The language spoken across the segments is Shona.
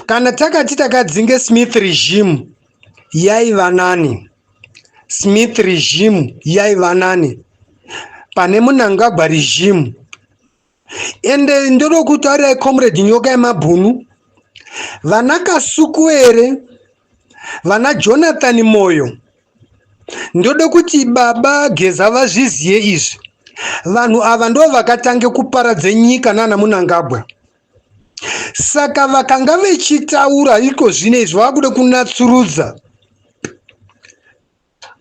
Kana takati takadzinge Smith regime yaiva nani? Smith regime yaiva nani pane Mnangagwa regime. Ende ndoda kutaurirai Comrade Nyoka yemabhunu, vana Kasukuwere, vana Jonathan Moyo, ndoda kuti baba Geza vazviziye izvi. Vanhu ava ndo vakatange kuparadza nyika nana Mnangagwa. Saka vakanga vechitaura iko zvino izvi vakuda kunatsurudza.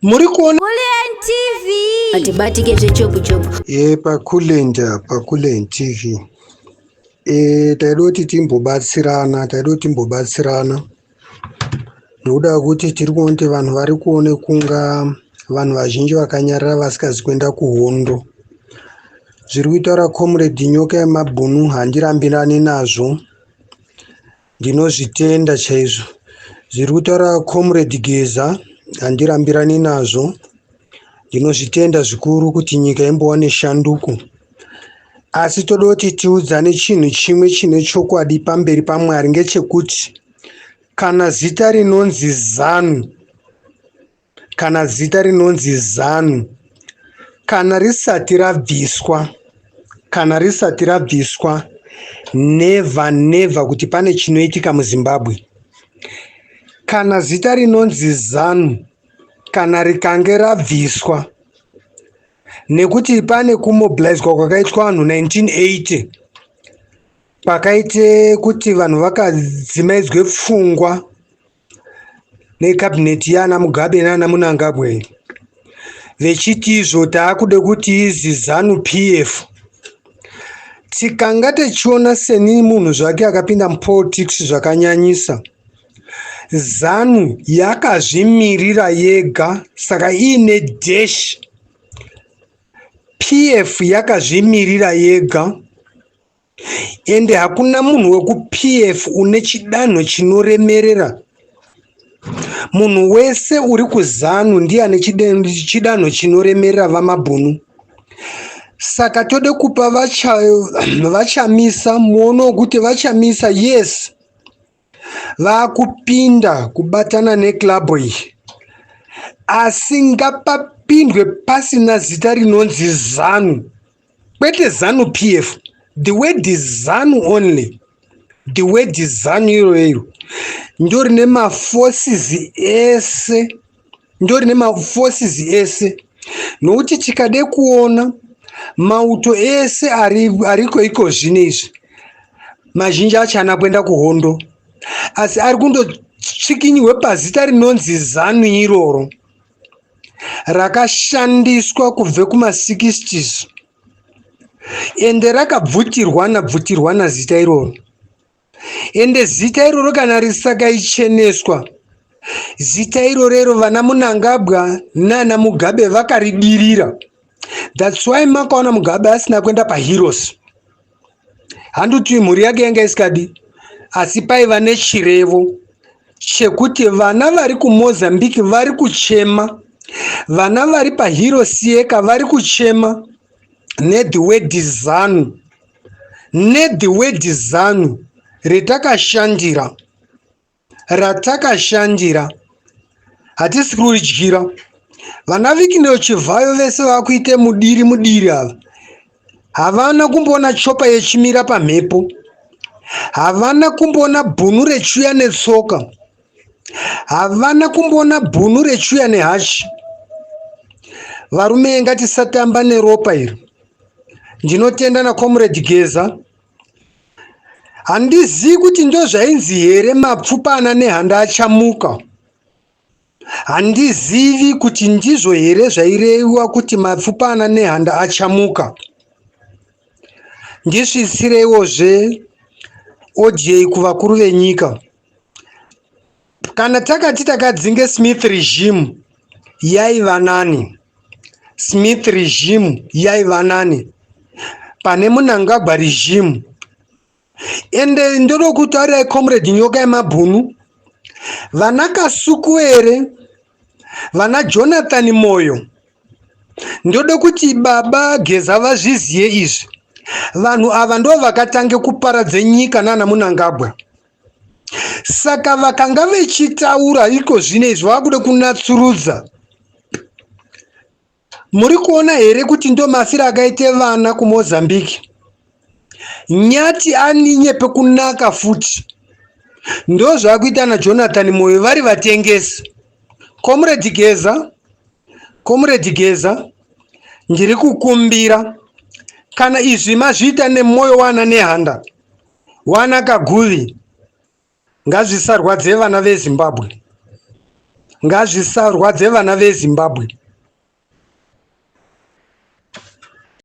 Muri kuona Kulliant TV. Atibatike zvechopu chopu. E paKulliant, paKulliant TV. E taida kuti timbobatsirana, taida kuti timbobatsirana. Nekuda kwekuti tiri kuona kuti vanhu vari kuone kunga vanhu vazhinji vakanyarara vasikazi kuenda kuhondo. Zviri kutaura Comrade Nyoka yemabhunu handirambirani nazvo. Ndinozvitenda chaizvo. Zviri kutaura Comrade Geza handirambirani nazvo. Ndinozvitenda zvikuru kuti nyika imbowane shanduko. Asi toda kuti tiudzane chinhu chimwe chine chokwadi pamberi paMwari ngechekuti kana zita rinonzi ZANU, kana zita rinonzi ZANU, kana risati rabviswa, kana risati rabviswa, never never kuti pane chinoitika muZimbabwe. Kana zita rinonzi ZANU, kana rikange rabviswa, nekuti pane kumobilizwa kwakaitwa vanhu 1980 kwakaite kuti vanhu vakadzimaidzwe pfungwa nekabhineti yana Mugabe nana Mnangagwa vechiti izvo taakude kuti izi ZANU PF. Tikanga techiona seni munhu zvake akapinda mupolitics zvakanyanyisa, ZANU yakazvimirira yega saka iine dash. PF yakazvimirira yega ende hakuna munhu wekuPF une chidanho chinoremerera. Munhu wese uri kuZANU ndiye ane chidanho chinoremerera vaMabhunu. Saka tode kupa vaChamisa muono wekuti vaChamisa yes vakupinda kubatana neclub iyi, asi ngapapindwe pasina zita rinonzi ZANU, kwete ZANU PF. The word ZANU only, the word ZANU iro iro ndo rine maforces ese, ndo rine maforces ese. Nokuti tikade kuona mauto ese ariko iko zvino izvi, mazhinji acho haana kuenda kuhondo, asi ari kundotsvikinyirwe pazita rinonzi ZANU iroro rakashandiswa kubve kuma60s, ende rakabvutirwana bvutirwana zita iroro. Ende zita iroro kana risakaicheneswa, zita iroro vana Mnangagwa nana Mugabe vakaridirira. That's why makaona Mugabe asina kuenda paHeroes. Handiti mhuri yake yanga isikadi, asi paiva nechirevo chekuti vana vari kuMozambique vari kuchema, vana vari paHeroes Acre vari kuchema nethe word ZANU, nethe word ZANU retakashandira, ratakashandira hatisi kuridyira. Vana Wicknell Chivayo vese vakuite mudiri mudiri ava havana kumboona chopa yechimira pamhepo, havana kumboona bhunu rechiuya netsoka, havana kumboona bhunu rechiuya nehachi. Varume, ngatisatamba neropa iri. Ndinotenda naComrade Geza. Handizivi kuti ndo zvainzi here mapfupa ana Nehanda achamuka. Handizivi kuti ndizvo here zvaireviwa kuti mapfupa ana Nehanda achamuka. Ndisvitsireiwozve audio kuvakuru venyika. Kana takati takadzinge Smith regime yaiva nani? Smith regime yaiva nani pane Mnangagwa regime. Ende ndoda kutaurirai Comrade Nyoka yemabhunu, vana Kasukuwere, vana Jonathan Moyo, ndoda kuti baba Geza vazviziye izvi. Vanhu ava ndo vakatange kuparadza nyika nana Mnangagwa. Saka vakanga vechitaura iko zvino izvi vakuda kunatsurudza. Muri kuona here kuti ndomafiro akaite vana kuMozambique? Nyati aninyepe kunaka futi. Ndozvakuita naJonathan Moyo vari vatengesi. Comrade Geza, Comrade Geza, ndiri kukumbira kana izvi mazviita nemwoyo wana Nehanda, wana Kaguvi, ngazvisarwadze vana veZimbabwe. Ngazvisarwadze vana veZimbabwe.